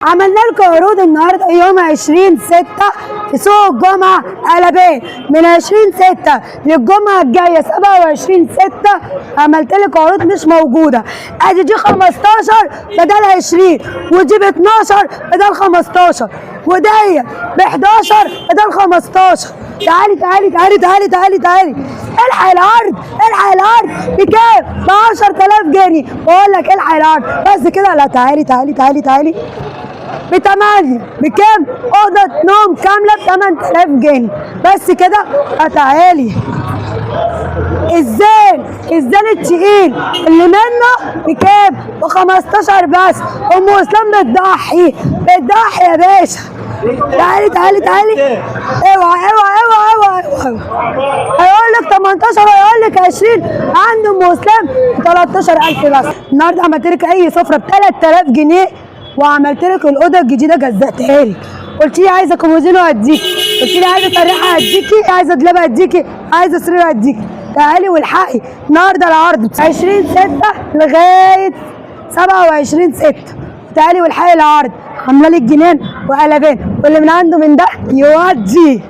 عملنا لكم عروض النهارده يوم 20/6 في سوق الجمعة قلبين، من 20/6 للجمعة الجاية 27/6 عملت لكم عروض مش موجودة. ادي دي 15 بدل 20، ودي ب 12 بدل 15، ودي ب 11 بدل 15. تعالي تعالي تعالي تعالي تعالي تعالي، الحق العرض، الحق العرض بكام؟ ب 10000 جنيه. بقول لك الحق العرض بس كده. لا تعالي تعالي تعالي تعالي، ب8 بكام؟ اوضة نوم كاملة ب 8000 جنيه بس كده. تعالي الزين، الزين التقيل اللي منه بكام؟ ب 15 بس. ام اسلام بتضحي، بتضحي يا باشا. تعالي تعالي تعالي، اوعى اوعى اوعى اوعى اوعى. هيقول لك 18 ويقول لك 20، عند ام اسلام 13000 بس. النهارده عملت لك اي سفره ب 3000 جنيه، وعملت لك الاوضة الجديدة جزأتها لك. قلت لي عايزه كومودينو هديكي، قلت لي عايزه تريحه هديكي، عايزه دولاب هديكي، عايزه سرير هديكي. تعالي والحقي النهارده العرض 20/6 لغاية 27/6. تعالي والحقي العرض، عامله لك جنان وقلبان، واللي من عنده من ده يودي.